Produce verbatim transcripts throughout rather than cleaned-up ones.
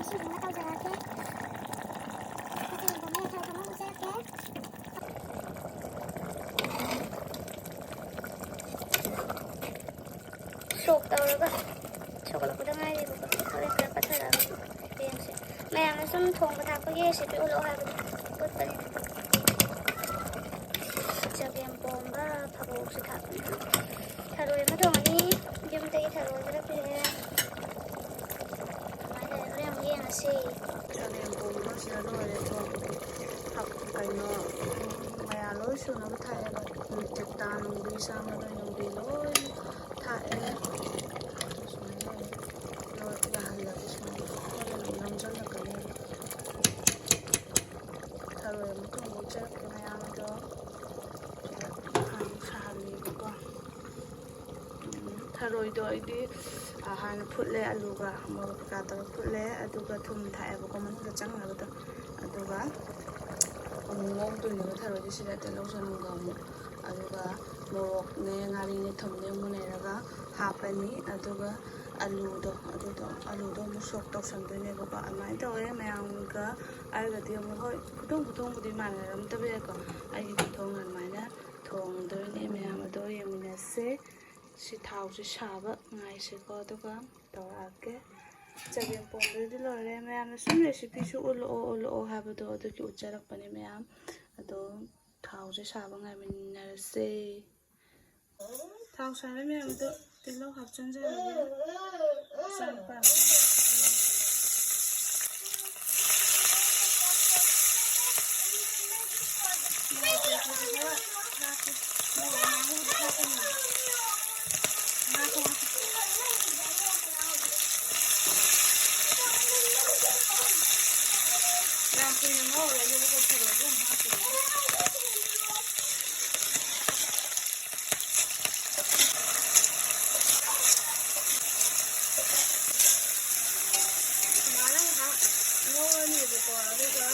ꯁꯤꯡꯖꯨ ꯑꯃ ꯇꯧꯖꯔꯛꯀꯦ꯫ ꯃꯆꯜ ꯊꯣꯡꯕ ꯃꯌꯥꯝ ꯊꯥꯎ ꯊꯣꯡꯕ ꯎꯠꯆꯔꯛꯀꯦ꯫ ꯁꯣꯛ ꯇꯧꯔꯒ ꯁꯧꯒꯠꯂꯛꯄꯗ ꯉꯥꯏꯔꯤꯕꯀꯣ꯫ ꯍꯣꯔꯦꯟ ꯈꯔ ꯄꯠꯊꯔꯛꯑꯒ ꯌꯦꯡꯁꯦ꯫ ꯃꯌꯥꯝꯅ ꯁꯨꯝ ꯊꯣꯡꯕ ꯊꯥꯛꯄꯒꯤ recipe ꯎꯠꯂꯛꯑꯣ ꯍꯥꯏꯕꯗꯣ ꯎꯠꯄꯅꯤꯗ꯫ ꯆꯒꯦꯝ ꯄꯣꯝꯕ ꯐꯕꯣꯛꯁꯨ ꯊꯥꯛꯄꯅꯤ꯫ ꯊꯔꯣꯏ ꯑꯃ ꯊꯣꯡꯉꯅꯤ꯫ ꯌꯨꯝꯗꯒꯤ ꯊꯔꯣꯏ ꯈꯔ ꯄꯤꯔꯛꯑꯦ꯫ ꯑꯗꯨꯃꯥꯏꯅ ꯇꯧꯔꯦ꯫ ꯍꯣꯔꯦꯟ ꯑꯃꯨꯛ ꯌꯦꯡꯉꯁꯤ꯫ ꯆꯒꯦꯝ ꯄꯣꯝꯕꯁꯤꯗ ꯂꯣꯏꯔꯦꯀꯣ꯫ ꯍꯥꯞ-, ꯀꯩꯅꯣ, ꯃꯌꯥ ꯂꯣꯏ ꯁꯨꯅꯕ ꯊꯥꯛꯑꯦꯕ꯫ ꯇꯦꯛꯇꯥ ꯅꯨꯡꯕꯤ, ꯁꯥ ꯃꯔꯣꯏ ꯅꯨꯡꯕꯤ ꯂꯣꯏ ꯊꯥꯛꯑꯦ꯫ ꯁꯨꯃꯥꯏꯅ ꯇꯧꯔꯦ꯫ ꯂꯣꯏ ꯌꯥꯍꯜꯂꯒꯦ ꯁꯨꯃꯥꯏꯅ꯫ ꯍꯣꯔꯦꯟ ꯑꯃꯨꯛ ꯅꯝꯁꯤꯜꯂꯛꯀꯅꯦꯕ꯫ ꯊꯔꯣꯏ ꯑꯃꯨꯛ ꯊꯣꯡꯕ ꯆꯠꯀꯦ ꯃꯌꯥꯝꯗꯣ꯫ ꯁꯤꯗ ꯍꯥꯟꯅ ꯁꯥꯍꯜꯂꯤꯕꯀꯣ꯫ ꯎꯝ, ꯊꯔꯣꯏꯗꯣ ꯑꯩꯗꯤ, ꯑ, ꯍꯥꯟꯅ ꯐꯨꯠꯂꯦ, ꯑꯂꯨꯒ ꯃꯣꯔꯣꯛ ꯀꯩꯀꯥ ꯇꯧꯔꯒ ꯐꯨꯠꯂꯦ, ꯑꯗꯨꯒ ꯊꯨꯝ ꯊꯥꯛꯑꯦꯕꯀꯣ ꯃꯅꯨꯡꯗ ꯆꯪꯅꯕꯗꯣ꯫ ꯑꯗꯨꯒ ꯑꯃꯨꯛ ꯉꯧꯗꯣꯏꯅꯦꯕ ꯊꯔꯣꯏꯗꯤ ꯁꯤꯗ ꯇꯤꯜꯍꯧ ꯆꯅꯝꯒ ꯑꯃꯨꯛ꯫ ꯑꯗꯨꯒ ꯃꯣꯔꯣꯛꯅꯦ, ꯉꯥꯔꯤꯅꯦ, ꯊꯨꯝꯅꯦ ꯑꯃꯨꯛ ꯅꯩꯔꯒ ꯍꯥꯞꯄꯅꯤ꯫ ꯑꯗꯨꯒ ꯑꯂꯨꯗꯣ, ꯑꯗꯨꯗꯣ, ꯑꯂꯨꯗꯣ ꯑꯃꯨꯛ ꯁꯣꯛ ꯇꯧꯁꯟꯗꯣꯏꯅꯦꯕꯀꯣ꯫ ꯑꯗꯨꯃꯥꯏꯅ ꯇꯧꯋꯦ ꯃꯌꯥꯝꯒ꯫ ꯑꯩꯒꯗꯤ ꯑꯃꯨꯛ, ꯍꯣꯏ, ꯈꯨꯊꯣꯡ ꯈꯨꯊꯣꯡꯕꯨꯗꯤ ꯃꯥꯟꯅꯔꯝꯗꯕ ꯌꯥꯏꯀꯣ꯫ ꯑꯩꯒꯤ ꯈꯨꯊꯣꯡ ꯑꯗꯨꯃꯥꯏꯅ ꯊꯣꯡꯗꯣꯏꯅꯦ ꯃꯌꯥꯝ꯫ ꯑꯗꯣ ꯌꯦꯡꯃꯤꯟꯅꯁꯦ꯫ ꯁꯤ ꯊꯥꯎꯁꯦ ꯁꯥꯕ ꯉꯥꯏꯁꯦꯀꯣ, ꯑꯗꯨꯒ ꯇꯧꯔꯛꯑꯒꯦ꯫ ꯆꯒꯦꯝ ꯄꯣꯝꯕꯗꯨꯗꯤ ꯂꯣꯏꯔꯦ꯫ ꯃꯌꯥꯝꯅ ꯁꯨꯝ recipeꯁꯨ ꯎꯠꯂꯛꯑꯣ, ꯎꯠꯂꯛꯑꯣ ꯍꯥꯏꯕꯗꯣ ꯑꯗꯨꯒꯤ ꯎꯠꯆꯔꯛꯄꯅꯦ ꯃꯌꯥꯝ꯫ ꯑꯗꯣ ꯊꯥꯎꯁꯦ ꯁꯥꯕ ꯉꯥꯏꯃꯤꯟꯅꯔꯁꯦ꯫ ꯊꯥꯎ ꯁꯥꯔꯦ ꯃꯌꯥꯝꯗꯣ ꯇꯤꯜꯍꯧ ꯍꯥꯞꯆꯤꯟꯖꯔꯒꯦ꯫ ꯆꯥꯛ ꯄꯥꯝꯃꯦ꯫ ꯃꯣꯔꯣꯛ ꯑꯇꯦꯛꯄꯁꯦ ꯈꯔ ꯍꯥꯞꯀꯦ꯫ ꯃꯣꯔꯣꯛ ꯑꯉꯥꯡꯕꯕꯨꯗꯤ ꯍꯥꯞꯀꯅꯤ꯫ ꯉꯥ ꯊꯣꯡ-, ꯌꯥꯝ ꯀꯨꯏꯅ ꯉꯧꯔꯔꯣꯏꯒꯦꯕꯀꯣ, ꯊꯔꯣꯏꯗꯣ ꯑꯃꯨꯛ ꯍꯥꯞꯇꯣꯏꯅꯦ꯫ ꯁꯨꯃꯥꯏꯅ ꯉꯥꯏꯍꯥꯛ ꯉꯧꯔꯅꯦꯕꯀꯣ, ꯑꯗꯨꯒ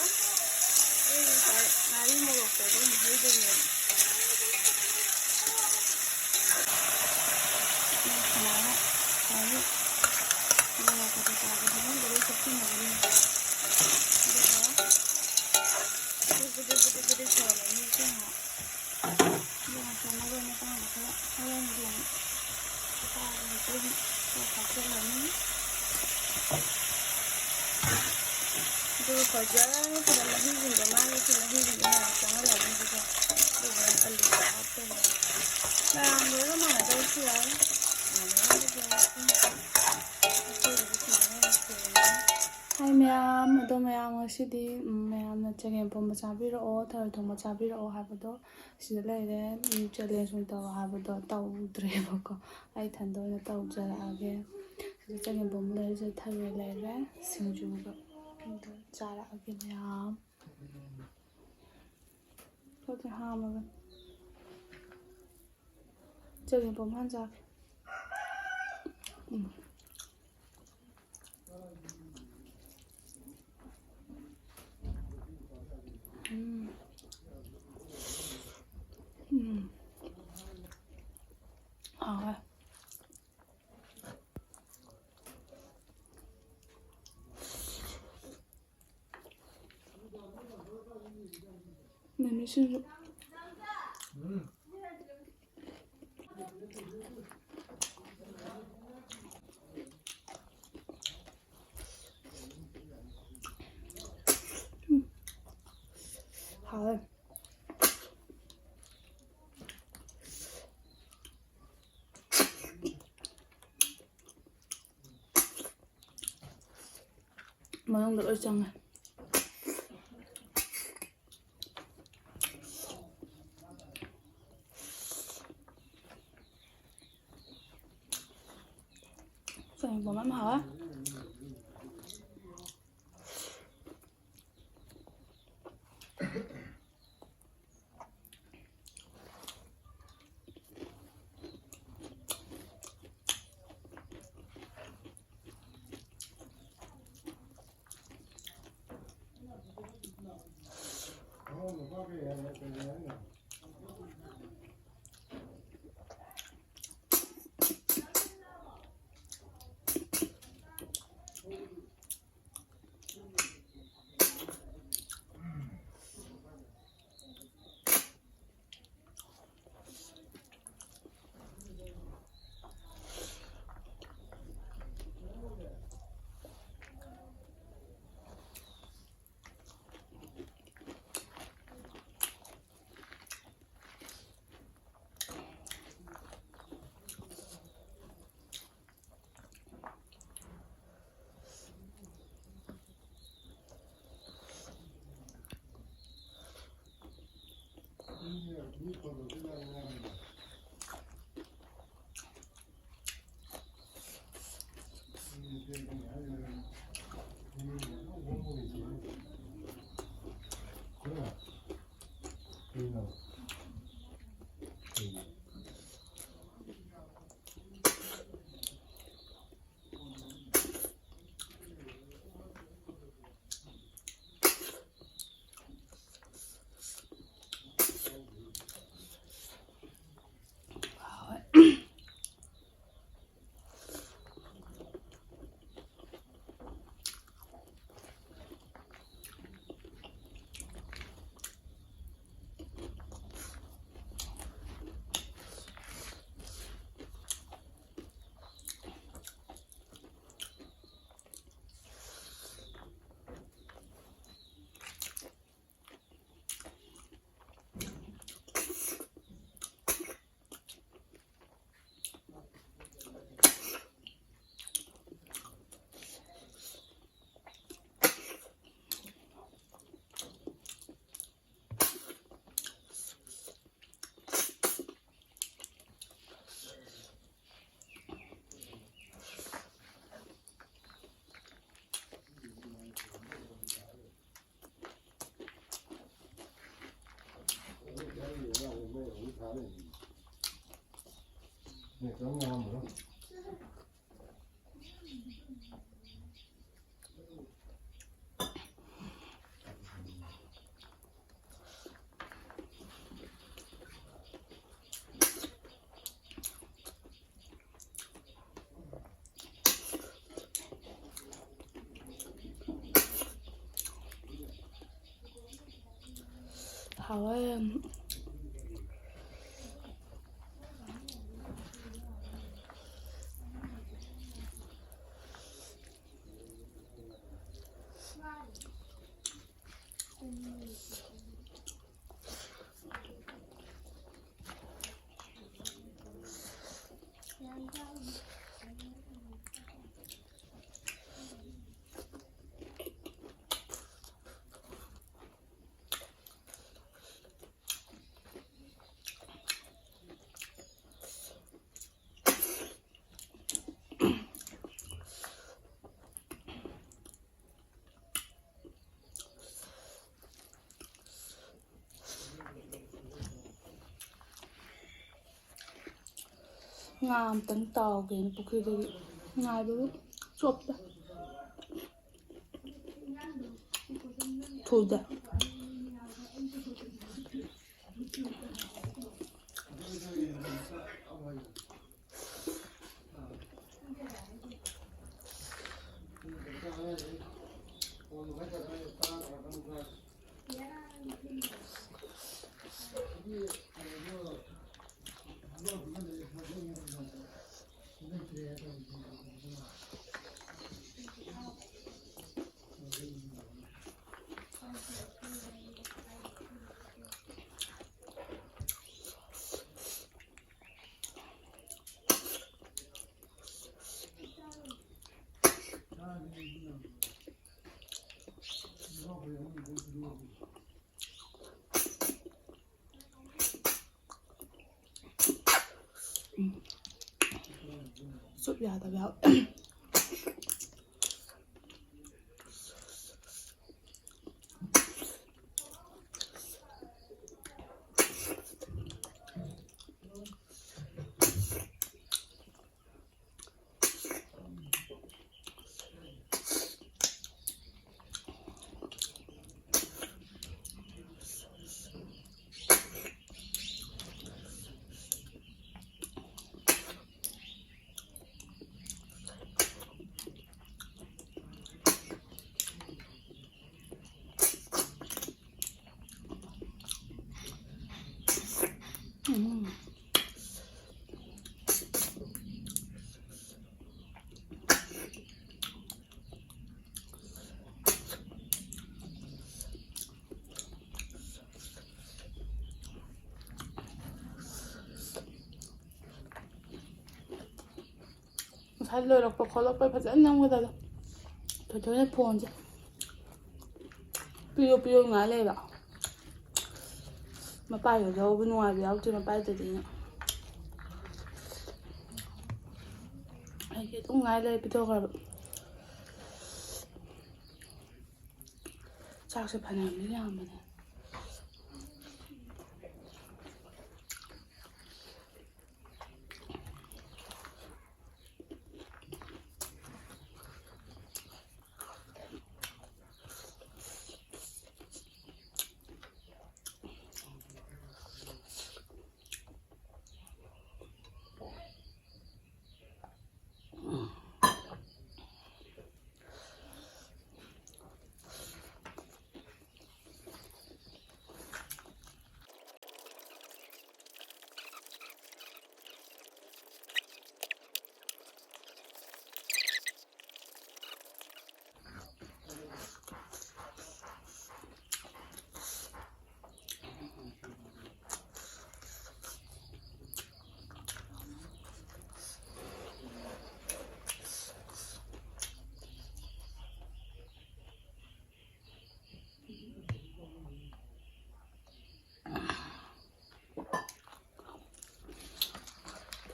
ꯑꯩ ꯉꯁꯥꯏ ꯉꯥꯔꯤ ꯃꯣꯔꯣꯛꯇꯣ ꯑꯗꯨꯝ ꯍꯩꯗꯣꯏꯅꯦꯕ꯫ ꯁꯨꯃꯥꯏꯅ ꯉꯥꯔꯤ ꯃꯣꯔꯣꯛ ꯀꯩꯀꯥꯗꯣ ꯐꯖꯅ ꯂꯣꯏ ꯆꯨꯞꯁꯤꯟꯅꯕꯅꯤ꯫ ꯕꯨꯗꯤ ꯕꯨꯗꯤ ꯁꯧꯍꯜꯂꯅꯤ ꯏꯆꯦ ꯉꯥꯏꯍꯥꯛ꯫ ꯑꯗꯨꯒ ꯉꯁꯥꯏ ꯃꯔꯣꯏ ꯃꯄꯥꯡꯗꯣ ꯈꯔ ꯍꯣꯔꯦꯟꯒꯤ ꯑꯃꯨꯛ ꯑꯇꯥꯎꯕꯗ ꯑꯗꯨꯝ ꯈꯔ ꯍꯥꯞꯆꯤꯜꯂꯅꯤ꯫ ꯑꯗꯨꯒ ꯐꯖꯅ ꯁꯤꯗ ꯃꯍꯤꯁꯤꯡꯗꯣ, ꯃꯥꯒꯤ ꯁꯤ ꯃꯍꯤꯁꯤꯡꯗꯣ ꯃꯌꯥꯝ ꯆꯪꯍꯜꯂꯅꯤꯕꯀꯣ꯫ ꯑꯗꯨꯒ ꯑꯂꯨꯗꯣ ꯍꯥꯞꯇꯣꯏꯅꯦ꯫ ꯃꯌꯥꯝ ꯂꯣꯏꯅ ꯃꯥꯟꯅꯗꯕꯁꯨ ꯌꯥꯏ꯫ ꯃꯥꯟꯅꯗꯕꯁꯨ ꯌꯥꯏ꯫ ꯑꯩꯈꯣꯏꯒꯤꯗꯤ ꯁꯨꯃꯥꯏꯅ ꯑꯣꯏꯅ ꯊꯣꯡꯉꯦ꯫ ꯍꯥꯏ ꯃꯌꯥꯝ, ꯑꯗꯣ ꯃꯌꯥꯝ ꯉꯁꯤꯗꯤ, ꯎꯝ, ꯃꯌꯥꯝꯅ ꯆꯒꯦꯝ ꯄꯣꯝꯕ ꯆꯥꯕꯤꯔꯛꯑꯣ, ꯊꯔꯣꯏ ꯊꯣꯡꯕ ꯆꯥꯕꯤꯔꯛꯑꯣ ꯍꯥꯏꯕꯗꯣ ꯁꯤꯗ ꯂꯩꯔꯦ꯫ ꯎꯝ, challenge ꯑꯣꯏꯅ ꯇꯧꯔꯣ ꯍꯥꯏꯕꯗꯣ ꯇꯧꯗ꯭ꯔꯦꯕꯀꯣ꯫ ꯑꯩ ꯏꯊꯟꯗ ꯑꯣꯏꯅ ꯇꯧꯖꯔꯛꯑꯒꯦ꯫ ꯁꯤꯗ ꯆꯒꯦꯝ ꯄꯣꯝꯕ ꯂꯩꯔꯦ, ꯁꯤꯗ ꯊꯔꯣꯏ ꯂꯩꯔꯦ, ꯁꯤꯡꯖꯨꯒ꯫ ꯑꯗꯨ ꯆꯥꯔꯛꯑꯒꯦ ꯃꯌꯥꯝ꯫ ꯈꯔ ꯍꯥꯝꯃꯒ ꯆꯒꯦꯝ ꯄꯣꯝꯕ ꯍꯥꯟꯅ ꯆꯥꯒꯦ꯫ ꯎꯝ꯫ ꯎꯝ꯫ ꯎꯝ꯫ ꯍꯥꯎꯋꯦ꯫ ꯃꯤꯃꯤ ꯁꯤꯡꯖꯨ꯫ ꯍꯥꯎꯋꯦ꯫ ꯃꯅꯨꯡꯗ ꯂꯣꯏ ꯆꯪꯉꯦ꯫ ꯆꯒꯦꯝ ꯄꯣꯝꯕ ꯌꯥꯝ ꯍꯥꯎꯋꯦ꯫ ꯍꯥꯎꯋꯦ꯫ ꯉꯥ ꯑꯝꯇꯪ ꯇꯥꯎꯒꯦꯅ ꯄꯨꯈ꯭ꯔꯤꯗꯒꯤ ꯉꯥꯗꯨ ꯆꯣꯞꯄꯦ꯫ ꯊꯨꯗꯦ꯫ ꯆꯨꯞ ꯌꯥꯗꯕ ꯌꯥꯎꯋꯦ꯫ ꯎꯝ꯫ ꯉꯁꯥꯏ ꯂꯣꯏꯔꯛꯄ ꯈꯣꯠꯂꯛꯄ ꯐꯖꯅ ꯅꯝꯒꯗꯕ꯫ ꯊꯣꯏꯊꯣꯏꯅ ꯐꯣꯟꯁꯦ ꯄꯤꯌꯣ ꯄꯤꯌꯣ ꯉꯥꯏ ꯂꯩꯕ꯫ ꯃꯄꯥꯏꯒ ꯂꯧꯕ ꯅꯨꯡꯉꯥꯏꯕ ꯌꯥꯎꯗ꯭ꯔꯦ ꯃꯄꯥꯏꯗꯗꯤ ꯑꯩꯅ꯫ ꯑꯩꯒꯤ ꯑꯗꯨꯝ ꯉꯥꯏ ꯂꯩꯔꯦ ꯄꯤꯊꯣꯛꯈ꯭ꯔꯕ꯫ ꯆꯥꯛꯁꯦ ꯐꯅꯌꯥꯝꯗꯤ ꯌꯥꯝꯕꯅꯦ꯫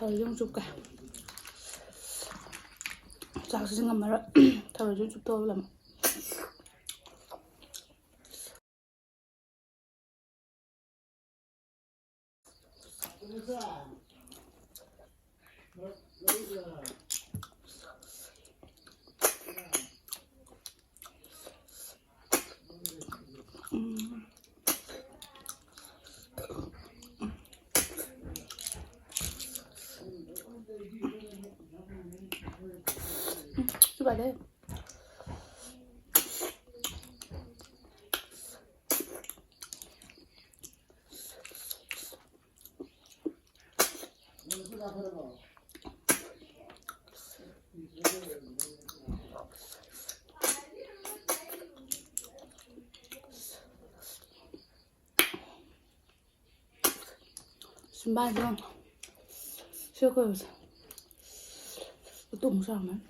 ꯊꯔꯣꯏꯁꯦ ꯑꯃꯨꯛ ꯆꯨꯞꯀꯦ꯫ ꯆꯥꯛꯁꯤꯁꯨ ꯉꯝꯃꯔꯣꯏ꯫ ꯊꯔꯣꯏꯁꯦ ꯑꯃꯨꯛ ꯆꯨꯞꯇꯣꯛꯑꯒ ꯂꯝ꯫ ꯆꯤꯝꯕꯥꯟꯁꯦ ꯌꯦꯡꯉꯣ꯫ ꯁꯤ ꯑꯩꯈꯣꯏ ꯍꯧꯖꯤꯛ ꯎꯇꯣꯡ ꯆꯥꯎꯔꯝꯃꯅꯤ꯫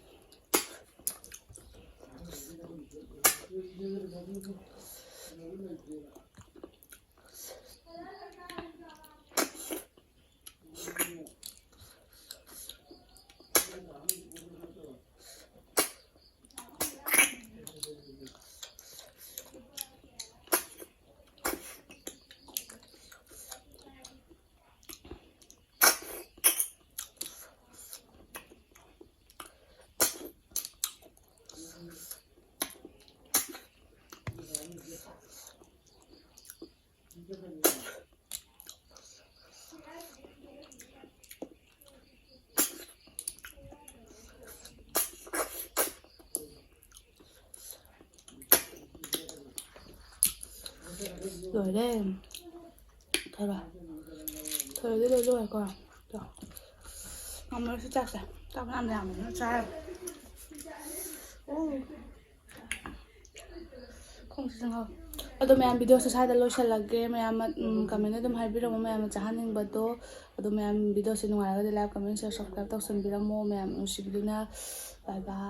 ꯂꯣꯏꯔꯦ꯫ ꯊꯔꯣꯏ꯫ ꯊꯔꯣꯏꯗꯤ ꯂꯣꯏ ꯂꯣꯏꯔꯦꯀꯣ꯫ ꯑꯗꯣ ꯉꯝꯃꯔꯣꯏꯁꯤ ꯆꯥꯛꯁꯦ꯫ ꯆꯥꯛ ꯃꯌꯥꯝ ꯌꯥꯝꯕꯅꯤꯅ ꯆꯥꯔꯒꯦ꯫ ꯑꯣ꯫ ꯈꯣꯡꯁꯦ ꯆꯪꯍꯧ-, ꯑꯗꯣ ꯃꯌꯥꯝ, ꯚꯤꯗꯤꯑꯣꯁꯦ ꯁ꯭ꯋꯥꯏꯗ ꯂꯣꯏꯁꯤꯜꯂꯒꯦ꯫ ꯃꯌꯥꯝ, ꯎꯝ, ꯀꯃꯦꯟꯗ ꯑꯗꯨꯝ ꯍꯥꯏꯕꯤꯔꯝꯃꯣ ꯃꯌꯥꯝꯅ ꯆꯥꯍꯟꯅꯤꯡꯕꯗꯣ꯫ ꯑꯗꯣ ꯃꯌꯥꯝ, ꯚꯤꯗꯤꯑꯣꯁꯦ ꯅꯨꯡꯉꯥꯏꯔꯒꯗꯤ like, comment, share, subscribe ꯇꯧꯁꯟꯕꯤꯔꯝꯃꯣ꯫ ꯃꯌꯥꯝ ꯅꯨꯡꯁꯤꯕꯤꯗꯨꯅ꯫ Bye bye꯫